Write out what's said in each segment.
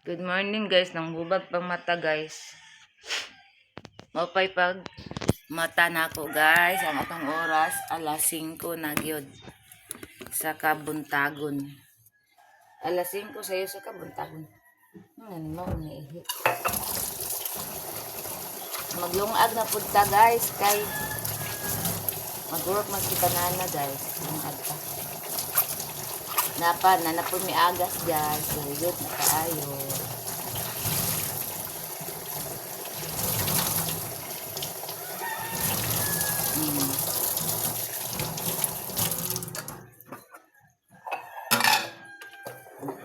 Good morning, guys, nang hubag pang mata, guys. Mapay pag mata nako, guys. Ang atong oras, alas 5 na gyud sa kabuntagon. Alas 5 sayo sa kabuntagon. Ano mo naihi. Maglungag na pud ta, guys, kay mag-work man si banana, guys. Lungag ta. Napa na na pud mi agas, guys. Suyod na kaayo.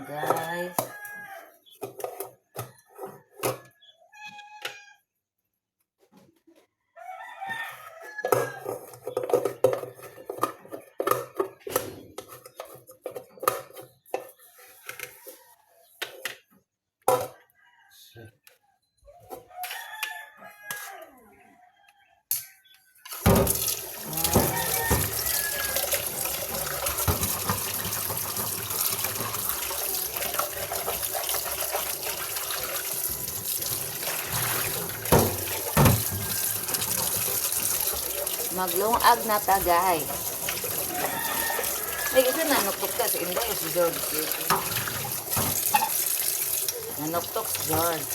Guys. Maglungag na ta, guys. Ay, ito nanuktok ka si Inday o si George. Nanuktok si George.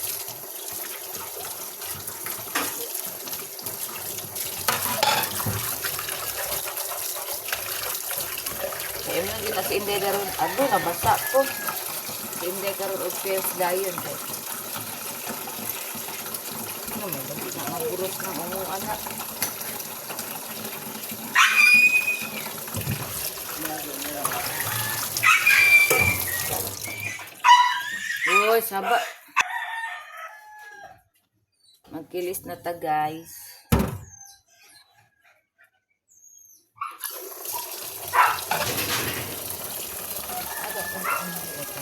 Kaya mo gina si Inday karon. Ado, nabasa ko. Si Inday karon og pairs dayon kay. Ano may dali na maguros ng umu anak. Uy, saba. Magkilis na ta, guys. Aga, kung ano ito.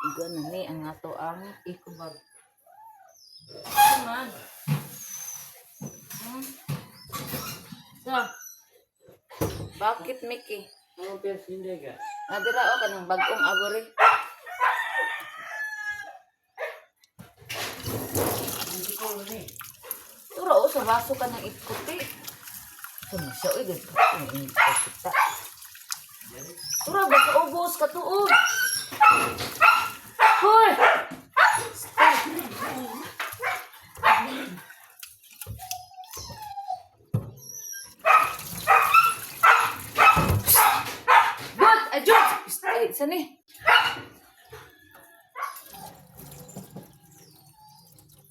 Igo na ni ang ato ang ikubag. Come on. So, bakit, Mickey? Ano pero hindi ka? Nadira o kanang bagong abori. Hindi ko ano eh. Tura o sa baso ka ng ikuti. Sumasya oy gud. Kita. Tura ba sa ubos ka tuod? Hoy! Stop. Good! Adjust! Ay, sani?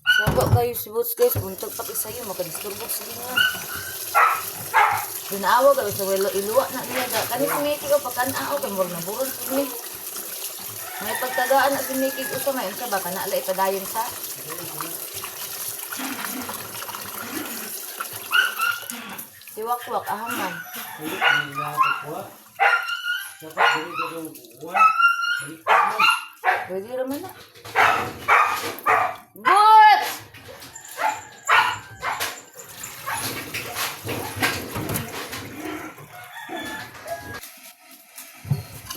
Saba kayo si Boots, guys. Buntag pa kayo. Makadisturbo sa nga. Ginaawa kayo sa welo. Iluwa na niya. Da. Kani si Mickey ko. Pagkanao. Kay murag naburon si ni. May pagtagaan na si Mickey. Usa may unsa ba? Kanala ipadayon sa. Si Wakwak, ahaman. Hindi ko nakakuha. Dapat dili ka daw kuha. Baliktad mo. Pwede raman na. Boots!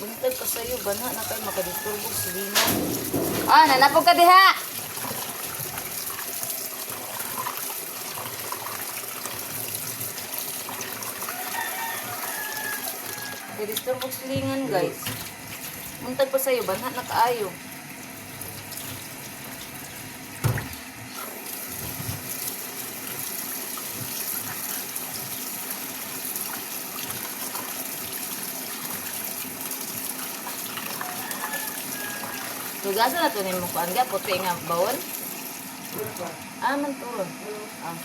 Buntag ka sa'yo, bana na kayo makadisturbo sa lina. Ah, nanapog ka diha! Kadisturbo sa lingan, guys. Buntag pa sa'yo, bana na kaayo. Tugasan na to ni mo kuan ga puti nga bawon. Ah, man to. Ah.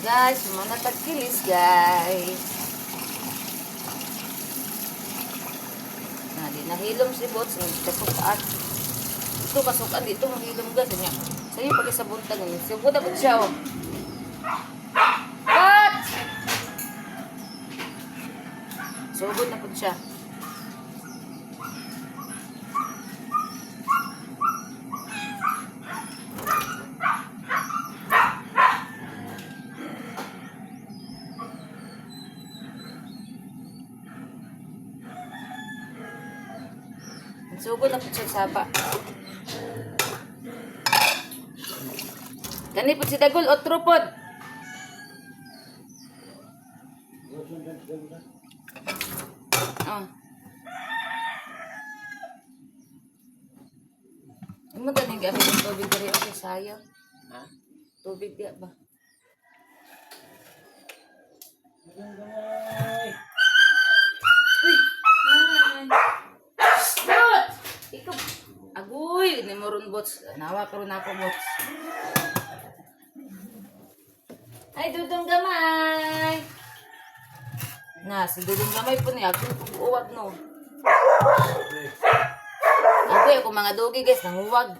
Guys, mga tagkilis, guys. Na, di nahilom si Bots. Nagkasukaan. Ito, kasukaan dito. Mahilom guys. Niya. Sa'yo, pag sa buntag. Sugod ako siya, oh. Bots! Sugod na po siya. Sugod na po siya saba. Kani po si Dagol, otro pod. Oh. Ano ganing gamit ng tubig diri okay sayo? Ha? Tubig di ba? Gamay. Uy! Hi! Bot! Ikaw! Agoy! Ni mo ron, bots. Nawa karon ako, bots. Ay, Dudong Gamay! Na, si Dudong Gamay po niya. Ako pag-uwag, no. Agoy, ako mga dogi, guys. Nanguwag.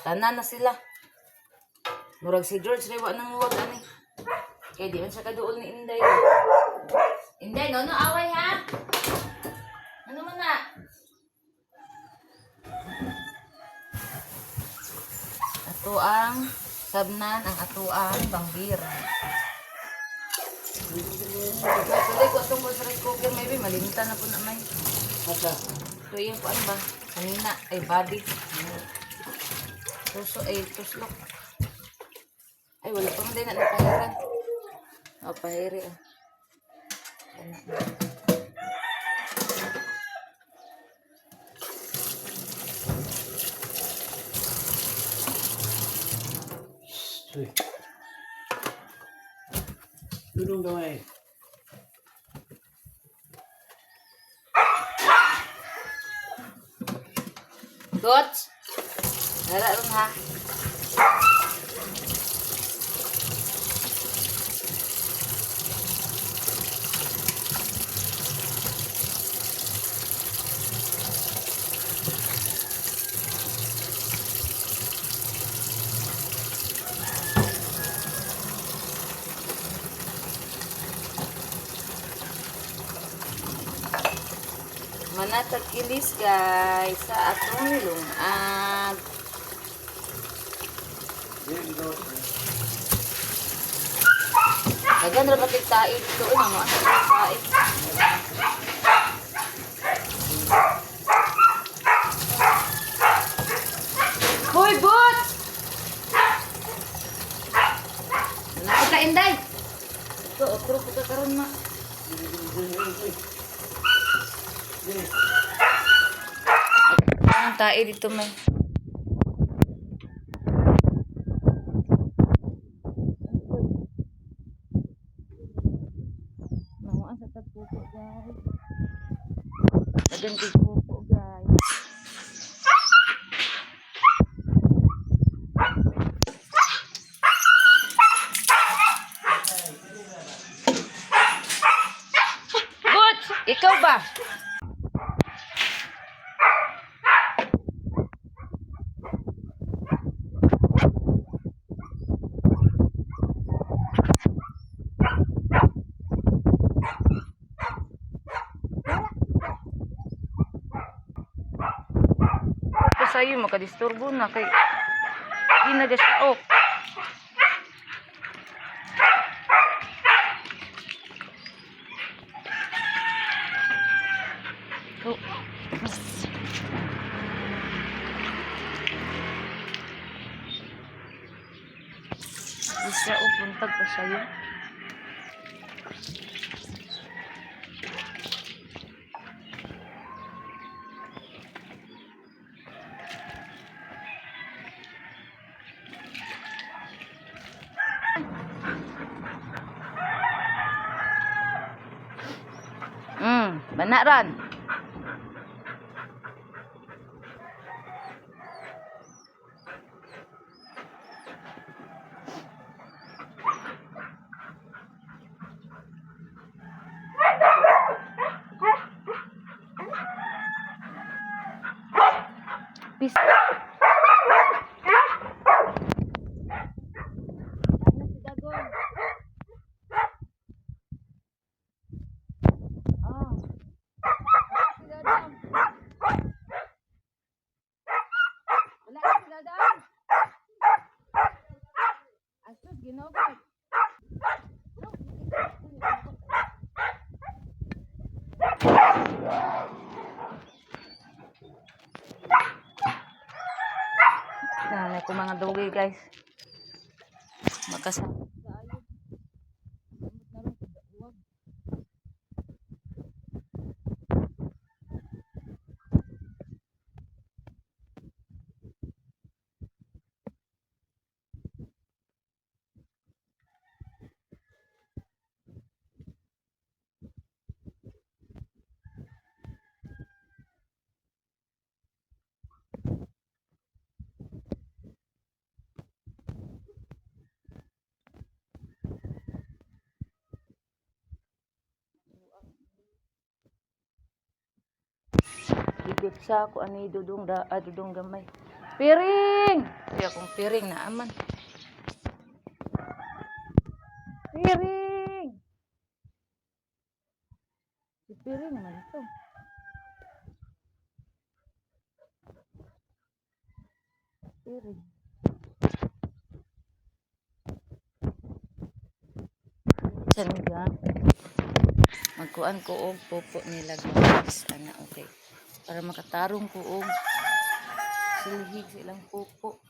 Tanan na sila. Murag si George Rewa nanguwag, ani. Kaya di man siya kaduol ni Inday. Inday, no, no, away, ha? Ano man na? Ato ang sabnan, ang ato ang banggir. Tuloy ko itong sa rice cooker, maybe malimtan na po na may. Asa? Ito yung kuan ba? Kanina, ay body. Tuso, ay tuslok. Ay, wala pa man din na napahiran. O, pahiri ah. Ano? Uy. Dudong gamay. Gots! Nara ron ha. Manatag kilis guys sa atong lungag. Dagan ra ba kay tae dito oy, mga ano tae. Hoy, bot! Ano ka, Inday? Ito, otro po ka karon ma. Ang tae dito may. Manguan sa tagpupo, guys. Dagan kay pupo, guys. Boots! Ikaw ba? Ko sa'yo, makadisturbo na kay di na siya ok. Go. Di siya oh, buntag pa siya yun. Banaran. Peace. Ano si Dagon? Oh. Wala si Dadang. Wala na si Dadang. Asus, Ginoo ko. Nanay ko mga dugi, guys. Makasama. Gigit sa ako ani dudong da ah, dudong gamay. Piring! Kaya akong piring na aman. Piring! Si piring naman ito. Piring. Saan ga? Magkuan ko og pupo nila, guys. Ana, okay. Para makatarong ko og silhig sa ilang pupo.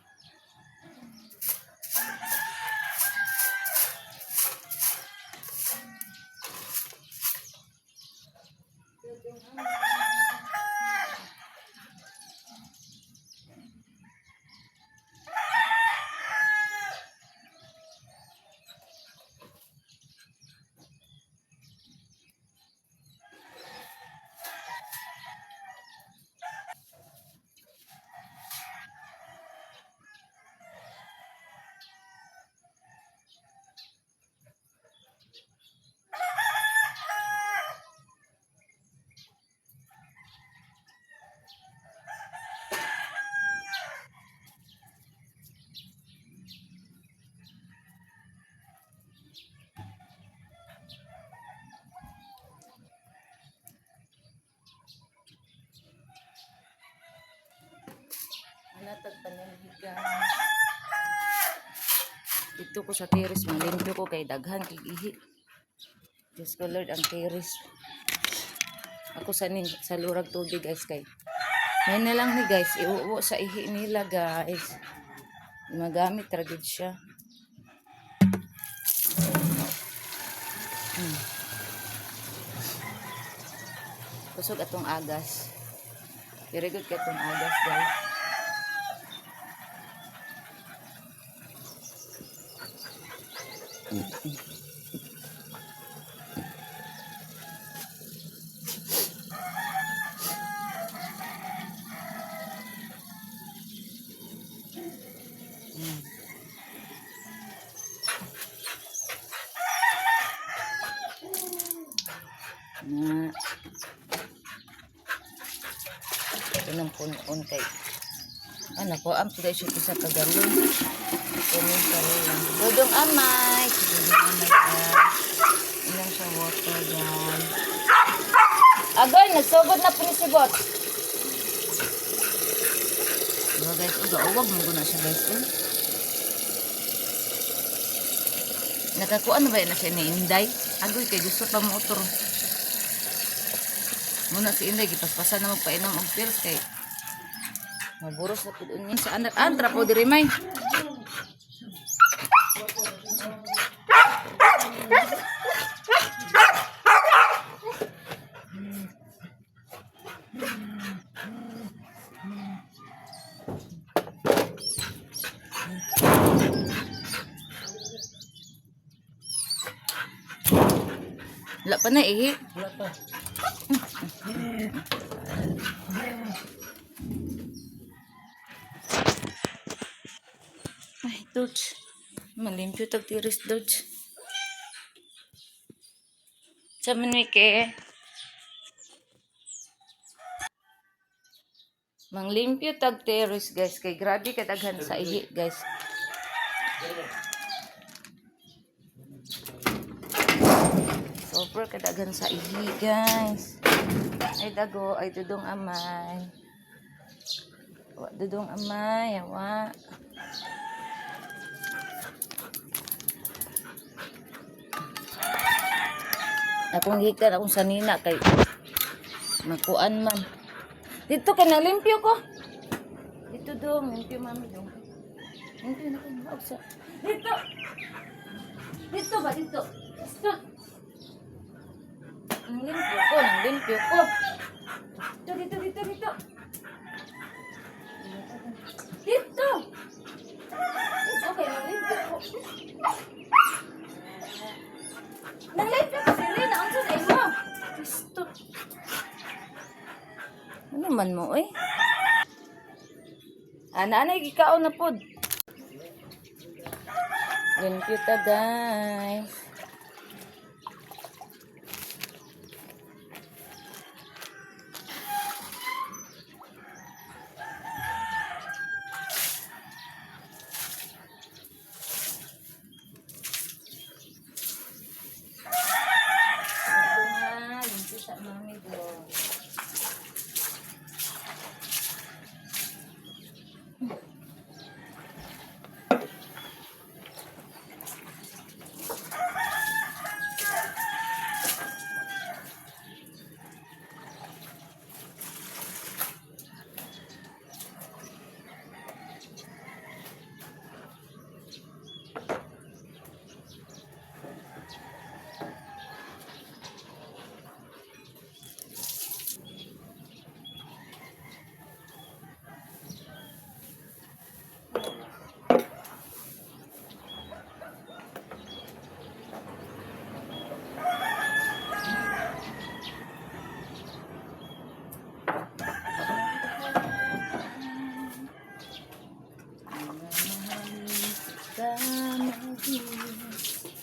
Ana tag panilhig, guys. Dito ko sa terrace, malimpyo ko kay daghan kay ihi. Diyos ko Lord, ang terrace. Ako sa nin, sa lurag tubig, guys, kay. May na lang ni, guys, iuwo sa ihi nila, guys. Magamit ra gid siya. Kusog atong agas. Very good kay atong agas, guys. Na. Ito ng punon kay ano ko, am pila siya isa ka galon. Kunin ka lang. Dudong amay. Dudong amay, guys. Inom siya water, guys. Agoy, nagsugod na po ni si Bot. Diba, guys, uga, uwag mo guna siya, guys. Eh. Nakakuan na ba yun na siya ni Inday? Agoy, kay gusto pa mo utro. Muna si Inday, gipaspasan na magpainom og pills kay maburos na pud unya sa anak. Antra po diri may. Wala pa na eh. Wala pa. Ay, Dodge. Malimpyo tag tiris, Dodge. Sa manwike. Manglimpyo tag terrace, guys, kay grabe kadaghan sa ihi, guys. Super kadaghan sa ihi, guys. Ay dago, ay dudong amay. Wa dudong amay, awa. Akong gikan akong sanina kay makuan man. Dito ka na limpyo ko. Dito dong, limpyo mami dong. Limpyo na kayo, maog sa. Dito. Dito ba dito? Dito. Ang limpyo ko, ang limpyo ko. Dito, dito, dito, dito. Dito. Dito kay nang limpyo ko. Nang limpyo ko si Rina, unsa sa imo? Dito. Ano man mo eh? Ana, ana, gikaon na pod. Limpyo ta, guys. Ito nga, limpyo sa mami do.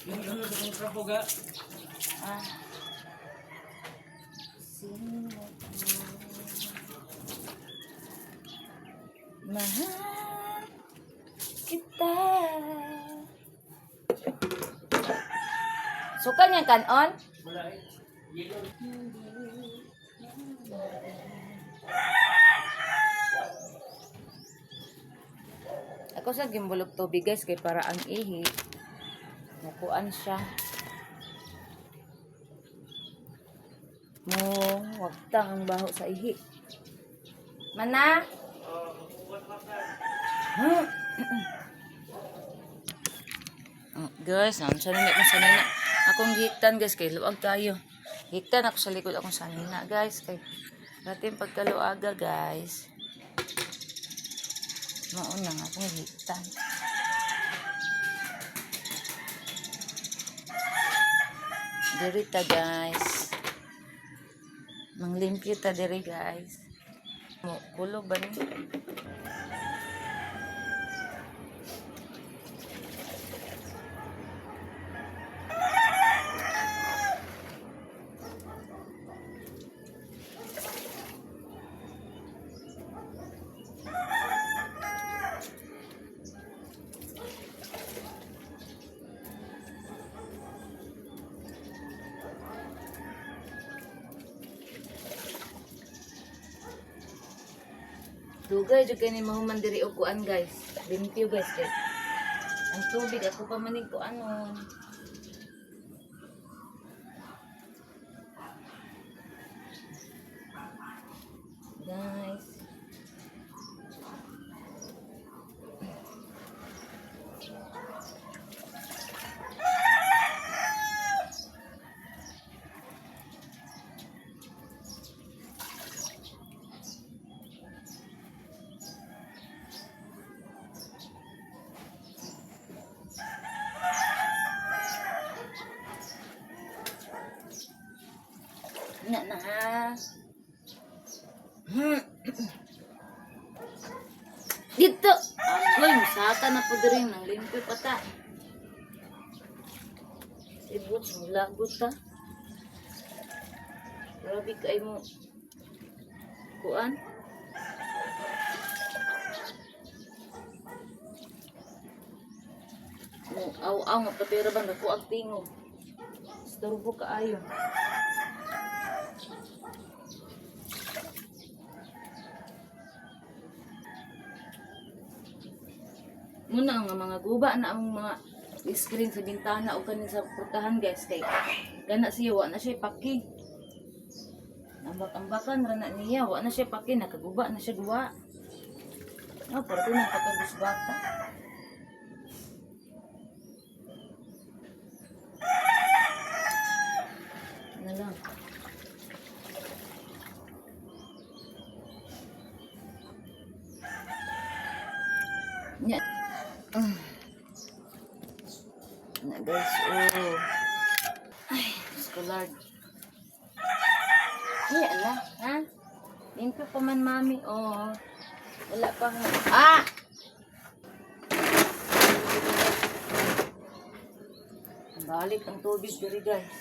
Yung ano sa kong trapo ga. Ah. Sino ko? Mahal kita. Suka niyang kanon? Wala eh. Yellow. Ako sa gimbulog tubig, guys, kay para ang ihi mukuan siya. Mo wagtang ang baho sa ihi. Mana? Huh? Oh, guys, naunsa na akong sanina. Akong gihiktan, guys, kay luag tayo. Hiktan ako sa likod akong sanina, guys, kay rating pagkaluaga, guys. Mao na nga akong hiktan. Diri ta, guys. Manglimpyo ta diri, guys. Mo kulo ba ni? Dugay jud kay ni mahuman diri og kuan, guys. Limpyo, guys, kay ang tubig ako pa manig kuanon. Guys. Na na. Dito. Agoy, musaka na po diri nang limpyo pa ta. Sibot, mulagot ta. Grabe kay mo. Kuan. Mo aw-aw nga platero bang dako ang tingog. Istorbo kaayo. Muna ang mga guba na ang mga screen sa bintana o kanin sa portahan, guys, kay gana siya wa na siya paki. Ambak-ambakan ra na niya, wa na siya paki, nakaguba na siya duwa. No, pero ito na pagkagusbata. Ano lang. Nya. Na guys, oh. Ay, Diyos ko Lord. Ay, ala, ha? Limpyo pa man, mami. Oh. Wala pa. Ah! Balik ang tubig diri, guys.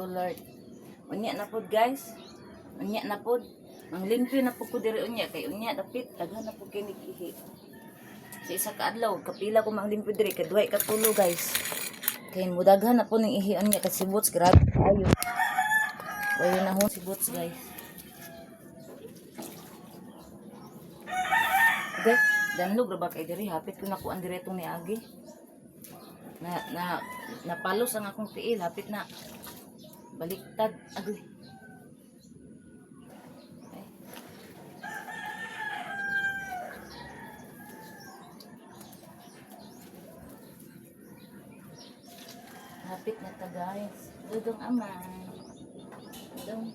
Oh, Lord. Unya na pod, guys. Unya na pod. Ang limpyo na pod ko diri unya kay unya dapit daghan na pod kay nikihi. Sa isa ka adlaw, kapila ko manglimpyo diri kay duhay ka tulo, guys. Kay mudaghan na po ning ihian niya kasi Boots, grabe kaayo. Wayo na ho si Boots, guys. Okay, danlog ra ba kay diri, hapit ko nakuan diri itong niagi. Na na napalos ang akong tiil, hapit na baliktad. Agoy. Ay. Hapit na ta, guys. Dudong amay. Dudong.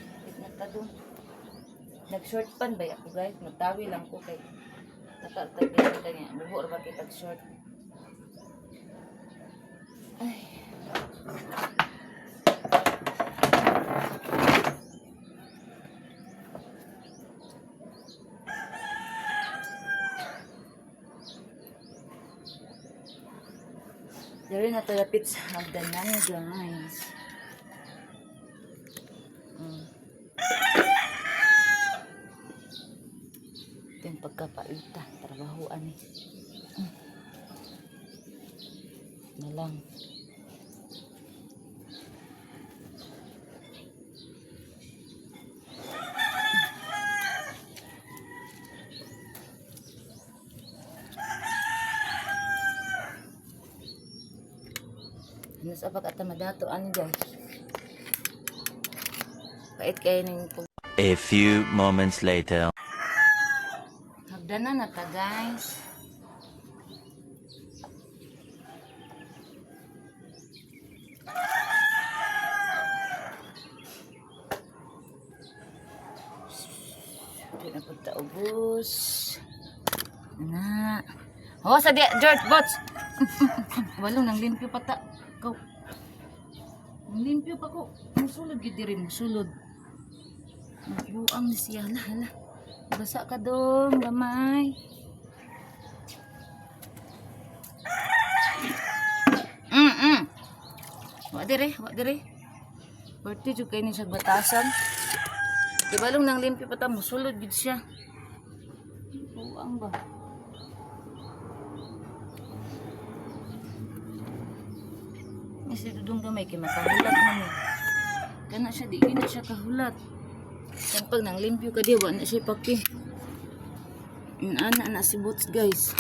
Hapit na ta dong. Nag-short pan ba ako, guys? Nagtawi lang ko kay nakatag kanya. Bubo ra ba kay tag short? Ay. Dari na talapit sa hagdanan, guys. Ito yung pagkapaita. Trabahoan eh. Na lang. Ano sa pagkatamadato, ano, guys? Pait kayo ng pag A few moments later. Hagdanan na ta, guys. Di na punta ubos. Na. Oh, sa di George Bots. Walong nang limpyo pa ta. Go. Nang limpyo pa ko. Musulod gyud diri, musulod. Buang ni siya, hala, hala. Basa ka dong, gamay. Wa dire, wa dire. Birthday jud kay ni siya batasan. Di balong nang limpyo pa ta, musulod gid siya. Buang ba? Ni si Dudong gamay kay makahulat man ni. Kana siya di na siya kahulat. Kan pag nang limpyo ka di wa na siya paki. Ana na si Boots, guys.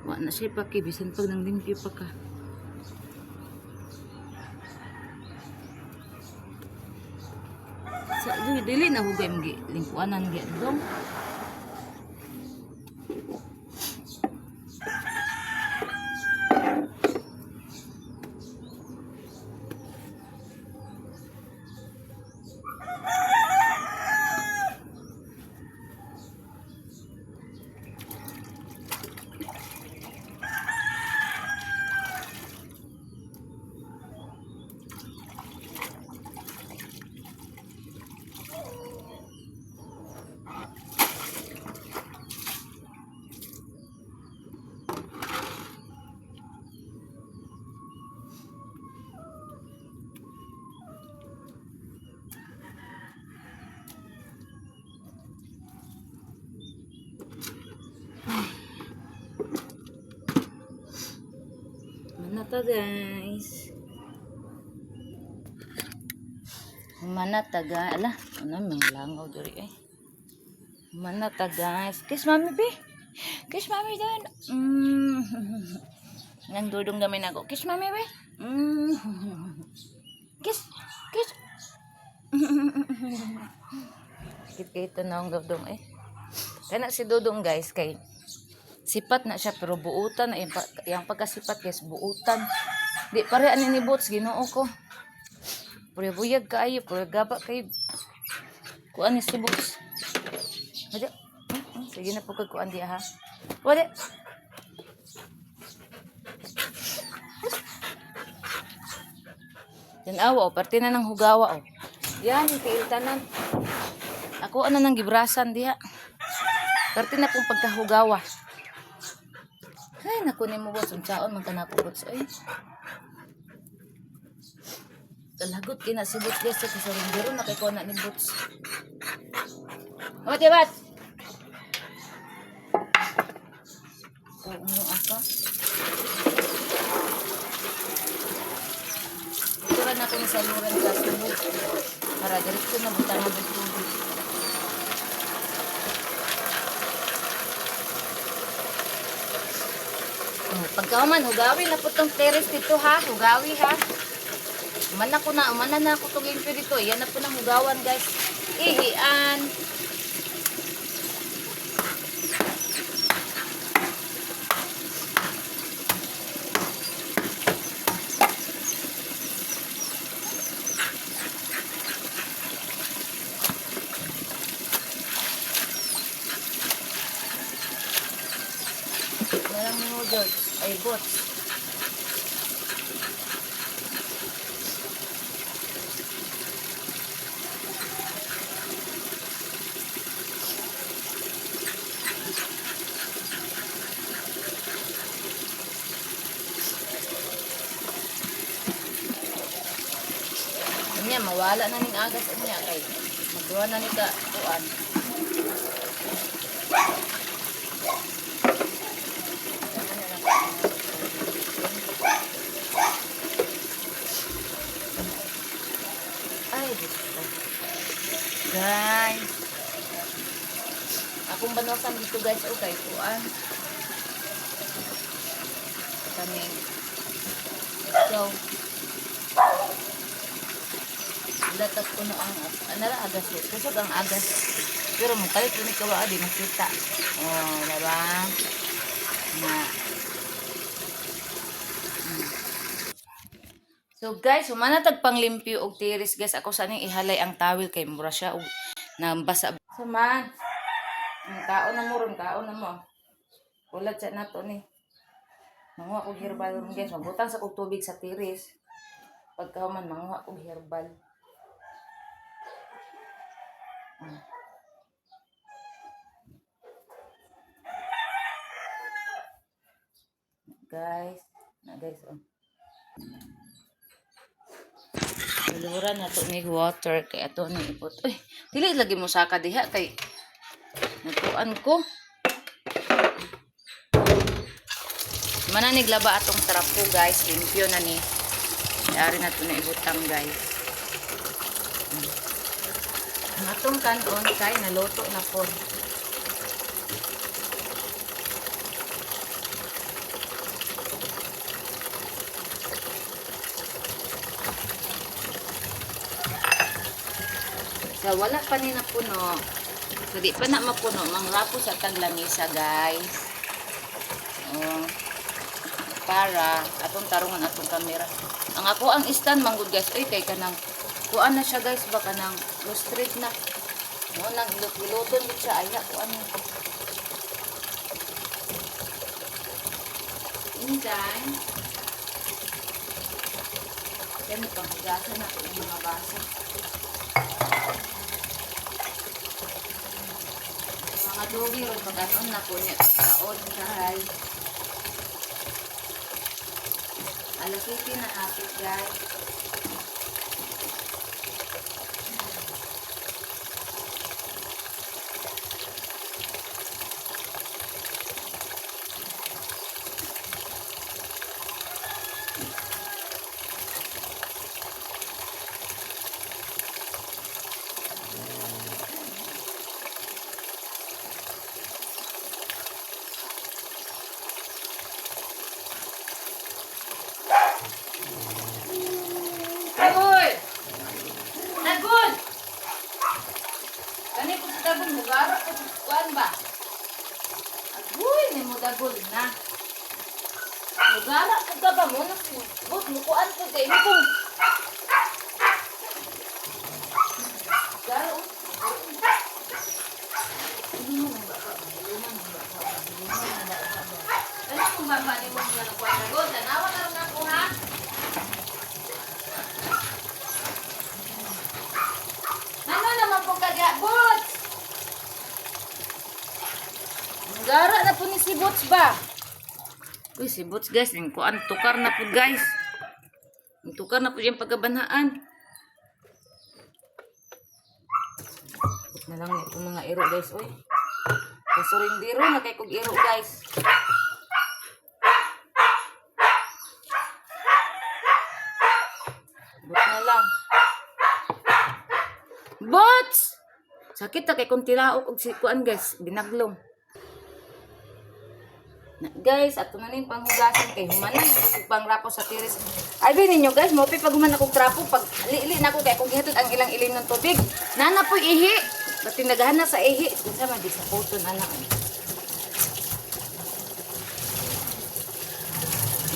Wa na siya paki bisan pag nang limpyo pa ka. Sa dili dili na hugay mgi lingkuanan gi dong. Humana ta, guys. Humana ta, guys. Ala, ano may langaw diri eh. Humana ta, guys. Kiss mami, be. Kiss mami doon. Nang dudong gamay na ako. Kiss mami, be. Kiss. Kiss. Kit-kit na ang dudong eh. Kaya na si Dudong, guys, kay sipat na siya pero buutan na yung, yung pagkasipat, guys, buutan. Di pare ani ni Boots, Ginoo ko. Puro buyag kaayo, puro gaba kay kuan ni si Boots. Wala. Sige na po kag kuan diha ha. Wala. Yan awa o, parte na ng hugawa o. Yan, tiil tanan. Ako ano nang gibrasan diha. Parte na pong pagkahugawa. Ay, naku ni mo boss. Unsaon man ka nako boss. Ay. Kalagot kina si Boots, guys. Kasi biro na kay ko na ni Boots. O, diba? Oo, ano ako? Turan na ko ni saluran sa subo. Para diretso na butangan ng tubig. Oh, pagkahuman, hugawi na po tong terrace dito ha. Hugawi ha. Umana ko na, umana na ako tong limpyo dito. Yan na po ng hugawan, guys. Ihian. Walang mo, George. Ay, bots. Unya, mawala na ning agas unya kay magduha na ni ka kuan. Ay, Diyos ko. Guys. Akong banosan dito, guys, okay, kuan. Kami. So, latas ko na ang anara agas eh. Kusog ang agas. Pero magpalit ni kawa di makita. Oh, diba? Na. So guys, humana tag panglimpyo og tiris, guys. Ako sa ning ihalay ang tawil kay mura siya og nabasa. Saman. Ang kaon na mo ron, kaon na mo. Ulat siya nato ni. Manguha kog herbal ron, guys. Magbutang sa kog tubig sa tiris. Pagkahuman manguha kog herbal. Guys, na guys oh. Saluran na to ni water kay ato ni ipot. Uy, dili lagi mo saka diha kay natuan ko. Mana niglaba atong trapo, guys, limpyo na ni. Yari na to na ibutang, guys. Ang atong kanon kay naluto na po. So, wala pa ni napuno. So, di pa na mapuno. Manglapo sa taglamisa, guys. Oh, para atong tarungan atong kamera. Ang ako ang stand manggod, guys. Uy, kay kanang kuan na siya, guys, baka nang lustrate na. Mo nang hilot-hiloton gud siya ay kuan. Inday. Kaya mo panghugasan na yung mga basa. Mga dugi ron pagkaon na po niya kaon guys. Alas 7 na hapit, guys. Kani po sa tabon, mugara po sa kuan ba? Agoy, ni mo dagol na. Mugara po ka ba mo? Bot, mukuan po kay mo kung. Gara, oh. Ano kung ba ni mo nga nakuan dagol? Tanawa na ron ako ha. Ano naman po kaga, Boots? Gara na po ni si Boots ba? Uy, si Boots guys, yung kuan, tukar na po guys. Yung tukar na po yung pagkabanhaan. Put na lang itong mga iro guys, uy. Kasurindiro na kay kog iro guys. But na lang. Bots! Sakit ta kay kung tilaok og si kuan guys, binaglong. Na, guys, ato na ning panghugasan kay humanan ako pangrapo sa tiris. Ay bin ninyo guys, mo pag human akong trapo pag lili na ako kay akong gihatod ang ilang ilim ng tubig. Nana po'y ihi. Batin nagahan na sa ihi. Unsa man di sa puton anak.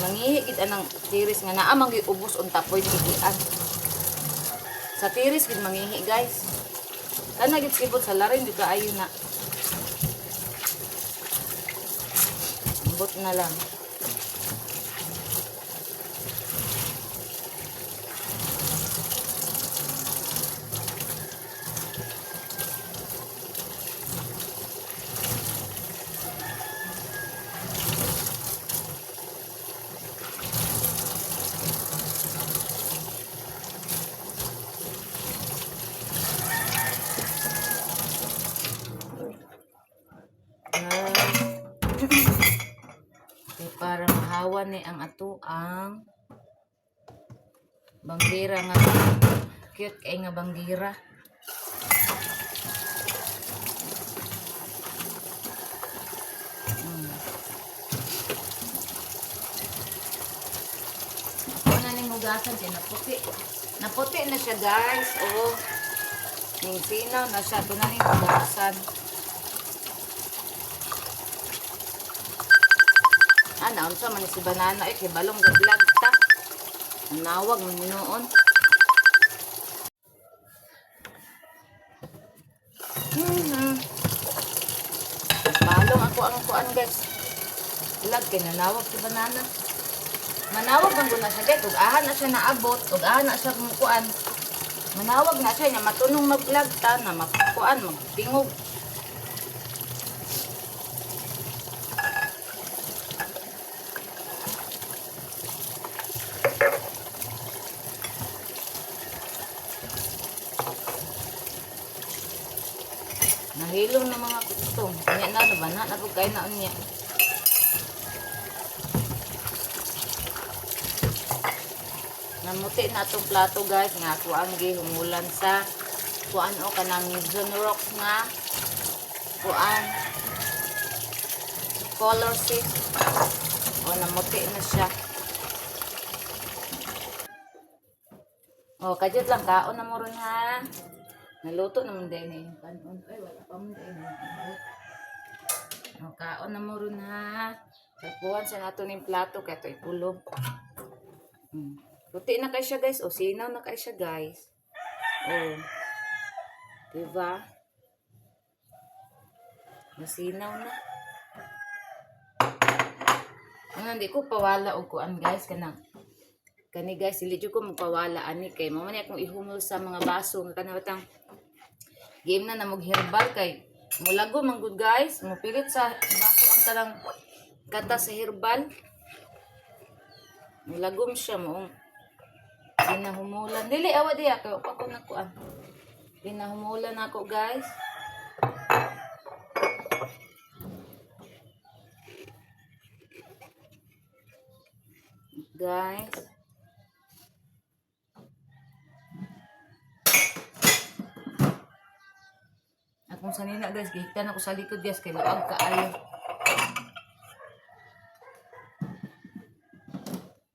Mangihi gid anang tiris nga naa man gyud ubos unta po'y tigian. Sa tiris gid mangihi guys. Kana gid sibot sa larin di kaayo na. Ambot na lang. Ah. Kay para mahawa ni ang ato ang banggira nga cute kay nga banggira. Ako na ning hugasan kay naputi. Naputi na siya guys. Oh. Ning sinaw na siya. Ito na ning hugasan. Ah, naunsa man ni si banana eh kay balong gablag ta. Nawag man noon. Balong ako ang kuan guys. Vlog kay nanawag si banana. Manawag ang guna siya guys. Ug aha na siya naabot, ug aha na siya kumukuan. Manawag na siya niya matunong mag-vlog ta na makuan magtingog. Nahilom na mga kutong. Unya na, nabana na po kayo na unya. Namuti na itong plato guys nga ako ang gihumulan sa kuan o kanang Zonrox nga kuan color sis. O namuti na siya. O kadyot lang kaon na mo ron ha. Naluto naman din eh yung kanon. Ay wala pa man din. O kaon na mo ron ha. Sapuan sa nato ning plato kay to ipulog. Puti na kay siya guys. O sinaw na kay siya guys. O. Diba? Nasinaw na. Ano, hindi ko pawala og kuan guys kanang kani guys dili jud ko magpawala ani kay mao man ni akong ihumol sa mga baso nga kanang batang game na na mag herbal kay mulago man gud guys, mopilit sa baso ang kanang kata sa herbal. Mulagom siya mo. Pinahumulan. Dili awa diya kay pa ko nakuan. Pinahumulan ako guys. Guys. Akong sanina guys, gihiktan ako sa likod guys kay luag kaayo.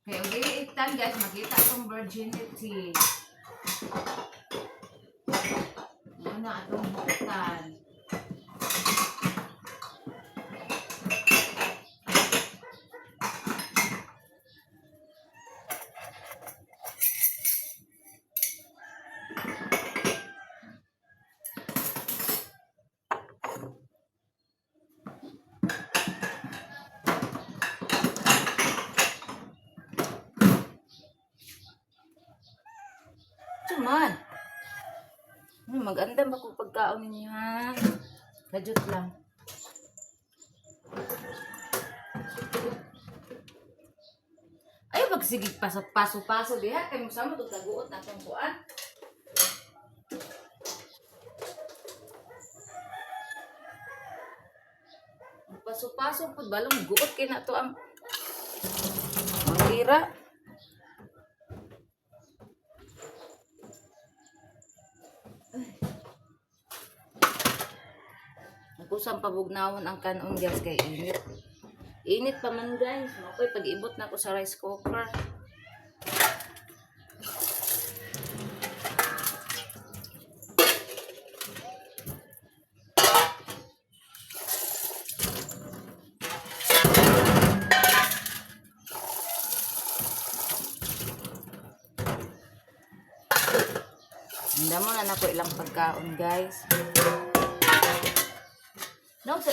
Kay og dili iktan guys, makita akong virginity. na atong hutan. Tuman. Maganda ba kung pagkaon ninyo, ha? Kajut lang. Ay, magsigig pa sa paso-paso diha. Kay mo sama itong taguot na itong kuan. Paso-paso po, balong guot kay na to ang tira. Nagkusang pabugnawon ang kanon, guys, kay init. Init pa man, guys. Okay, pag-ibot na ako sa rice cooker. Handa mo na nako ilang pagkaon, guys. No, sa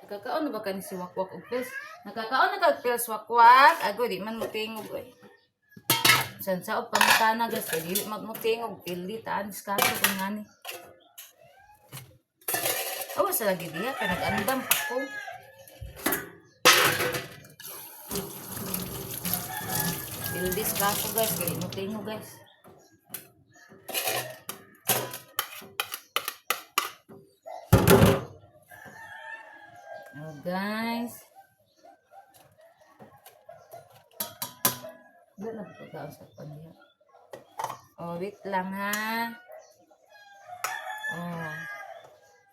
Nakakaon na ba ka ni si Wakwak og pills? Nakakaon na ka og pills, Wakwak? Ago, di man mo tingog, oy. San sa og pangutana, guys, kay dili magmutingog, pildi taan diskaso kung ngani. Awa sa lagi diha kay nag-andam pa ko. Pildi kaso, guys, kay di mo tingog, guys. Oh, guys. Wala na pagkaon sa pagdiha. Oh, wait lang ha. Oh.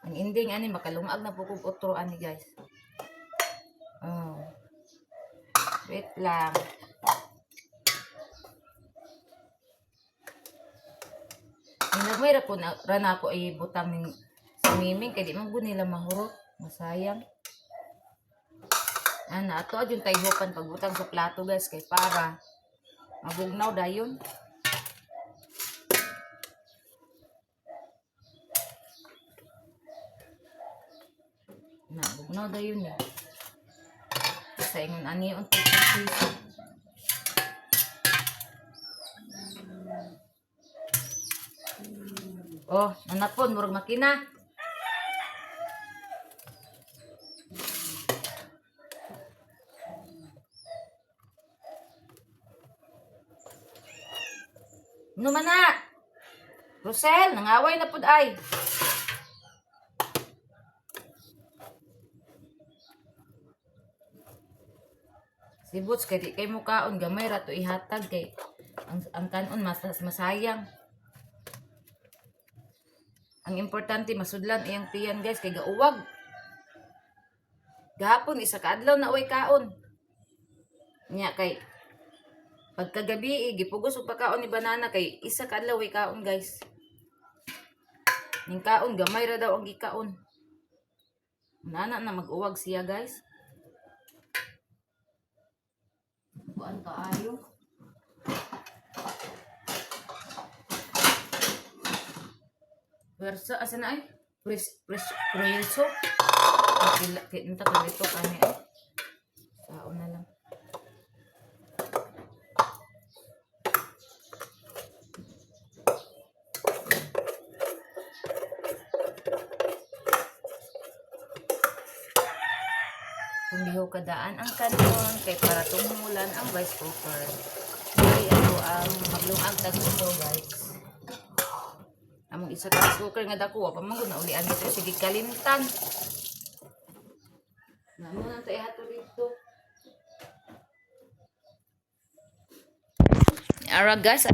Ang ending ani makalungag na po kog otro ani, guys. Oh. Wait lang. Nagmay ra ko na ra na ako ay butang ning sa miming kay di man gud nila mahurot, masayang. Ana ato adyon tayhopan pagbutang sa plato, guys, kay para mabugnaw dayon. Na bugnaw dayon eh. Sa ingon ani ang proseso. Oh, nanapon murag makina. Ano man na? Rosel, nangaway na pud ay. Si Boots, kay di kay mukaon, gamay ra to ihatag kay ang kanon mas masayang. Ang importante masudlan iyang tiyan, guys, kay gauwag. Gahapon isa ka adlaw na way kaon. Nya kay pagkagabi eh, gipugos og pagkaon ni banana kay isa ka adlaw way kaon, guys. Ning kaon gamay ra daw ang gikaon. Nana na mag-uwag siya, guys. Kuan kaayo. Verso, asa na ay? Pres, pres, preso? Pila, kinta ka nito kani ay. Sao na lang. Kung kadaan ang kanon kay para tumulan ang rice cooker. Ay, ako ang maglungag tag-uto, guys. Among isa ka rice cooker nga dako wa pa man gud naulian dito sige kalimtan. Namo na to ihato dito. Ara, guys,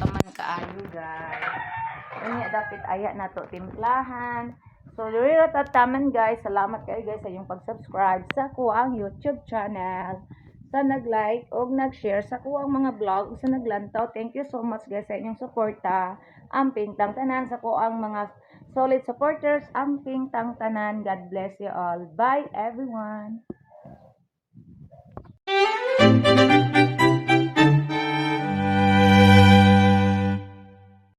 paman kaayo, guys. Unya dapat aya na to timplahan. So, diri ra ta taman, guys. Salamat kayo, guys, sa inyong pag-subscribe sa kuang YouTube channel. Sa nag-like og nag-share sa kuang mga vlog, sa naglantaw. Thank you so much, guys, sa inyong suporta. Amping tang tanan sa kuang mga solid supporters. Amping tang tanan. God bless you all. Bye, everyone.